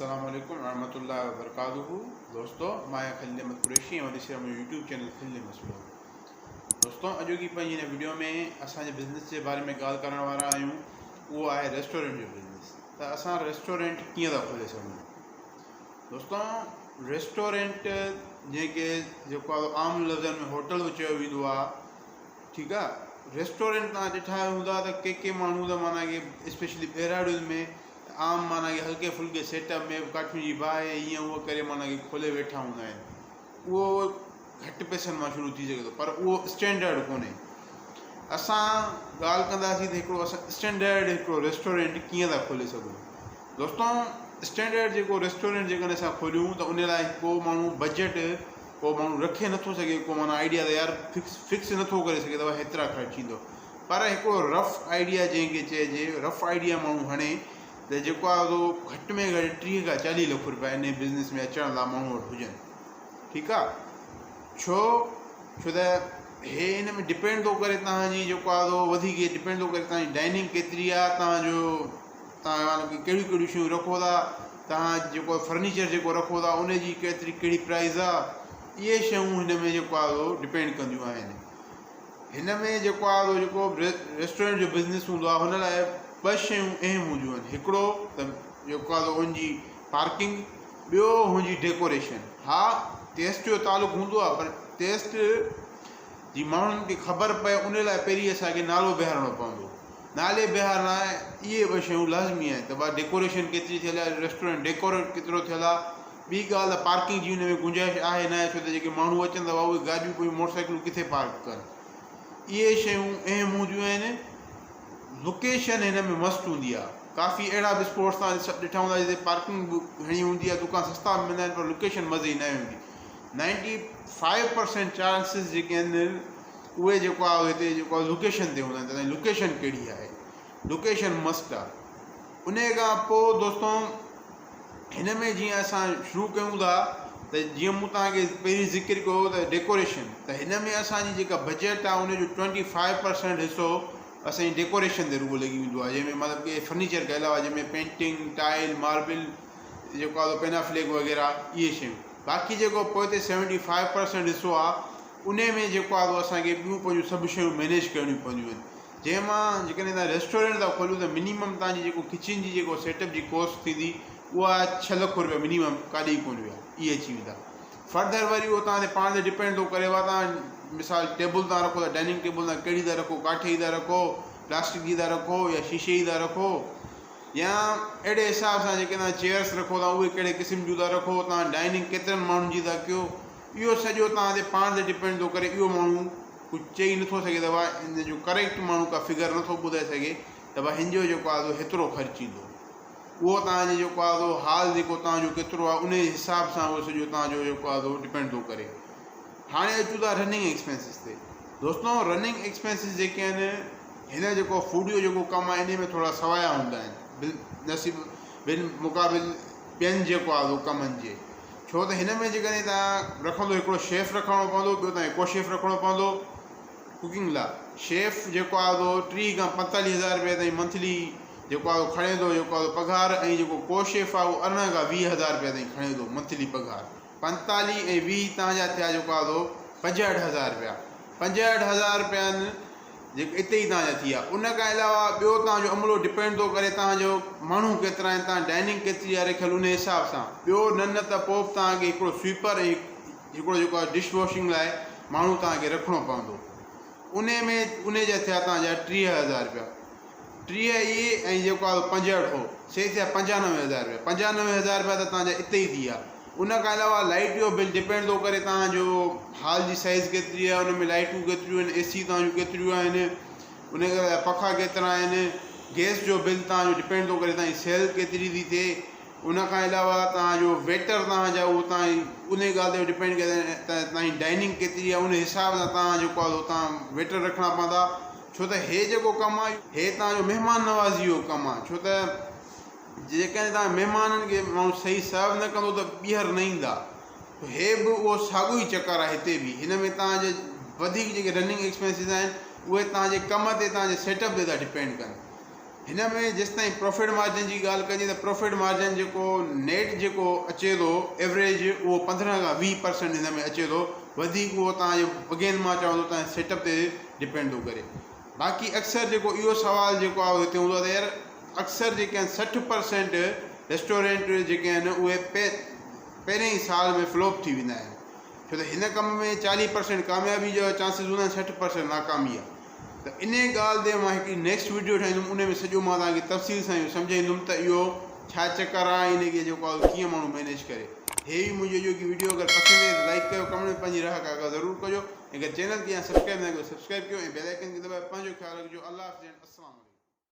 السلام عليڪم ورحمة الله وبرڪاته دوستو مان آهيان خليل احمد قريشي ۽ ڏسي رهيا منهنجو يوٽيوب چينل خليل احمد سلو دوستو اڄوڪي پنهنجي هن وڊيو ۾ اسان جي بزنس جي باري ۾ ڳالهه ڪرڻ وارا آهيون اهو آهي ريسٽورنٽ جو بزنس ته اسان ريسٽورنٽ ڪيئن ٿا کولي سگهون دوستو ريسٽورنٽ جنهن کي جيڪو آهي عام لفظن ۾ هوٽل به چيو ويندو آهي ٺيڪ آهي ريسٽورنٽ تان ڏٺا هوندا ته ڪي ڪي ماڻهو ته معنيٰ ڪي اسپيشلي ٻهراڙين ۾ عام معنيٰ ڪي هلڪي ڦلڪي سيٽ اپ ۾ ڪاٺين جي باهه ائين هونء ڪري معنيٰ ڪي کولي ويٺا هوندا آهن اهو گهٽ پئسن مان شروع ٿي سگهي ٿو پر اهو اسٽينڊرڊ ڪونهي. اسان ڳالهه ڪنداسين ته هڪڙو اسان اسٽينڊرڊ هڪڙو ريسٽورنٽ ڪيئن ٿا کولي سگهون. دوستو اسٽينڊرڊ جيڪو ريسٽورنٽ جيڪڏهن اسان کوليون ته ان لاء ڪو ماڻهو بجيٽ ڪو ماڻهو رکي نٿو سگهي ڪو معنيٰ آئيڊيا ته يار فڪس فڪس نٿو ڪري سگهي ته هيترا خرچ ٿيندو پر هڪڙو رف آئيڊيا جنهن کي چئجي رف آئيڊيا ماڻهو هڻي ته جيڪو آهي سو گهٽ ۾ گهٽ 30 کان 40 لک روپيا ان بزنس ۾ اچڻ لاء ماڻهو وٽ هجن. ٺيڪ آ ڇو ڇو ته هي ان ۾ ڊپينڊ ٿو ڪري توهان جي جيڪو آ سو وڌيڪ هي ڊپينڊ ٿو ڪري توهان جي ڊائننگ ڪيتري آ توهان جو توهان ڪهڙيون ڪهڙيون شيون رکو ٿا توهان جيڪو فرنيچر جيڪو رکو ٿا ان جي ڪيتري ڪهڙي پرائز آ اهي شيون هن ۾ جيڪو آ سو ڊپينڊ ڪنديون آهن هن ۾ جيڪو آ سو جيڪو ريسٽورنٽ جو بزنس هوندو آ هن لاء ٻه شيون اهم هونديون آهن هڪڙو ته جيڪو آ سو ان جي پارڪنگ ٻيو هن جي ڊيڪوريشن. ها ٽيسٽ جو تعلق هوندو آهي پر ٽيسٽ جي ماڻهن کي خبر پئي ان لاء پهرين اسان کي نالو بيهارڻو پوندو. نالي بيهارڻ لاء اهي ٻه شيون لازمي آهن ته ڀاء ڊيڪوريشن ڪيتري ٿيل آهي ريسٽورنٽ ڊيڪوريٽ ڪيترو ٿيل آهي ٻي ڳالهه ته پارڪنگ جي ان ۾ گنجائش آهي ناهي ڇو ته جيڪي ماڻهو اچن ٿا اهي گاڏيون پنهنجون موٽر سائيڪلون ڪٿي پارڪ ڪن اهي شيون اهم هونديون آهن. لوڪيشن هن ۾ مست هوندي آ ڪافي اهڙا به اسپورٽس تان ڏٺا هوندا جتي پارڪنگ به گهڻي هوندي آ دڪان سستا به ملندا آهن پر لوڪيشن مزي جي ناهي هوندي نائنٽي فائيو پرسينٽ چانسز جيڪي آهن اهي جيڪو آ هتي جيڪو آ لوڪيشن تي هوندا آهن ته لوڪيشن ڪهڙي آهي لوڪيشن مست آ ان کان پوء دوستو هن ۾ جيئن اسان شروع ڪيون ٿا ته جيئن مون توهان کي پهرين ذڪر ڪيو ته ڊيڪوريشن ته هن ۾ اسان جي جيڪا بجيٽ آهي ان جو ٽوئنٽي فائيو پرسنٽ حصو اسان جي ڊيڪوريشن تي رڳو لڳي ويندو آهي جنهن ۾ مطلب ڪي فرنيچر کان علاوه جنهن ۾ پينٽنگ ٽائل ماربل جيڪو آهي پينافليڪ وغيره اهي شيون باقي جيڪو پوئتي سيونٽي فائيو پرسنٽ حصو آهي ان ۾ جيڪو آهي اسان کي ٻيون پنهنجون سڀ شيون مينيج ڪرڻيون پونديون آهن جنهن مان جيڪڏهن توهان ريسٽورنٽ ٿا کوليو ته منيمم توهان جي جيڪو ڪچن جي جيڪو سيٽ اپ جي ڪوسٽ ٿيندي اها ڇهه لک روپيا منيمم ڪاڏي ئي ڪونه ويا اهي اچي ويندا فردر وري اهو توهان تي پاڻ تي ڊپينڊ ٿو ڪري وا توهان مثال ٽيبل تان رکو ٿا ڊائننگ ٽيبل تان ڪهڙي ٿا رکو ڪاٺ جي ٿا رکو پلاسٽڪ جي ٿا رکو يا شيشي جي ٿا رکو يا اهڙي حساب سان جيڪي توهان چيئرس رکو ٿا اهي ڪهڙي قسم جون ٿا رکو توهان ڊائننگ ڪيترن ماڻهن جي ٿا ڪيو اهو سڄو توهان تي پاڻ تي ڊپينڊ ٿو ڪري اهو ماڻهو ڪجهه چئي نٿو سگهي ته ڀاء ان جو ڪريڪٽ ماڻهو ڪا فگر نٿو ٻڌائي سگهي ته ڀاء هن جو جيڪو آهي سو هيترو خرچ ايندو اهو توهان جي جيڪو آهي سو حال جيڪو توهان جو ڪيترو آهي ان جي حساب سان اهو سڄو توهان جو جيڪو آهي سو ڊپينڊ ٿو ڪري هاڻي اچون ٿا رننگ ايڪسپينسز تي دوستو رننگ ايڪسپينسز جيڪي آهن هن جيڪو فوڊ جو جيڪو ڪم آهي ان ۾ ٿورا سوايا هوندا آهن بل نصيب بن مقابل ٻين جيڪو آهي سو ڪمن جي ڇو ته هن ۾ جيڪڏهن توهان رکندو هڪڙو شيف رکڻو پوندو ٻيو توهان کي ڪو شيف رکڻو پوندو ڪوڪنگ لاء شيف جيڪو آهي سو 30 کان 45 هزار روپيا تائين منٿلي جيڪو آهي کڻي ٿو جيڪو آهي پگهار ۽ جيڪو ڪو شيف آهي اهو 18 کان 20 هزار روپيا تائين کڻي ٿو منٿلي پگهار 45 ۽ 20 توهان جا ٿيا جيڪو آهي سو 65 هزار روپيا 65 هزار روپيا جيڪو اتي ئي توهان جا ٿي ويا ان کان علاوه ٻيو توهان جو عملو ڊپينڊ ٿو ڪري توهان جو ماڻهو ڪيترا آهن توهان ڊائننگ ڪيتري آهي رکيل ان حساب سان ٻيو نه نه ته پوء به توهان کي هڪڙو سوئپر ۽ هڪڙو جيڪو آهي ڊش واشنگ لاء ماڻهو توهان کي رکڻو پوندو ان ۾ ان جا ٿيا توهان جا 30000 روپيا 30 اهي ۽ جيڪو آهي 65 هو سي ٿيا 95000 روپيا 95000 روپيا ته توهان جا اتي ئي ٿي ويا ان کان علاوه لائيٽ جو بل ڊپينڊ ٿو ڪري توهان جو هال جي سائيز ڪيتري آهي ان ۾ لائيٽون ڪيتريون آهن اي سي توهان جون ڪيتريون آهن ان کان علاوه پکا ڪيترا آهن گيس جو بل توهان جو ڊپينڊ ٿو ڪري توهان جي سيل ڪيتري ٿي ٿئي ان کان علاوه توهان جو ويٽر توهان جا اهو توهان ان ڳالهه تي ڊپينڊ ڪري ته توهان جي ڊائننگ ڪيتري آهي ان حساب سان توهان جيڪو آهي توهان ويٽر رکڻا پوندا ڇو ته هي جيڪو ڪم آهي هي توهان جو مهمان نوازي جو ڪم آهي ڇو ته جيڪڏهن توهان مهمانن کي ماڻهو صحيح سرو نه ڪندو ته ٻيهر نه ايندا. هي به اهو ساڳيو ئي چڪر آهي هتي به. هن ۾ توهان جي وڌيڪ جيڪي رننگ ايڪسپينسز آهن اهي توهان جي ڪم تي توهان جي سيٽ اپ تي ٿا ڊپينڊ ڪن. هن ۾ جيستائين پروفٽ مارجن جي ڳالهه ڪجي ته پروفٽ مارجن جيڪو نيٽ جيڪو اچي ٿو ايوريج اهو 15 کان 20 پرسنٽ هن ۾ اچي ٿو. وڌيڪ اهو توهان جو اگين مان چوان ٿو توهان جي سيٽ اپ تي ڊپينڊ ٿو ڪري. باقي اڪثر جيڪو اهو سوال جيڪو آهي هتي هوندو آهي ته يار اڪثر جيڪي آهن 60 پرسنٽ ريسٽورينٽ جيڪي آهن اهي پهرين ئي سال ۾ فلوپ ٿي ويندا آهن، ڇو ته هن ڪم ۾ 40 پرسنٽ ڪاميابي جو چانسز هوندا آهن، 60 پرسنٽ ناڪامي آهي. ته انهي ڳالهه تي مان هڪڙي نيڪسٽ وڊيو ٺاهيندم، ان ۾ سڄو مان توهان کي تفصيل سان اهو سمجهائيندم ته اهو ڇا چڪر آهي ۽ ان کي جيڪو آهي ڪيئن ماڻهو مينيج ڪري. هي هئي منهنجي اڄوڪي وڊيو، اگر پسند آئي ته لائيڪ ڪيو، ڪمينٽ ۾ پنهنجي راء ڪا ضرور ڪجو ۽ اگر چينل کي اڃا سبسڪرائيب نه ڪيو سبسڪرائيب ڪيو ۽ بيل آئيڪن کي دٻايو. پنهنجو خيال رکجو. الله حافظ اينڊ السلام عليڪم.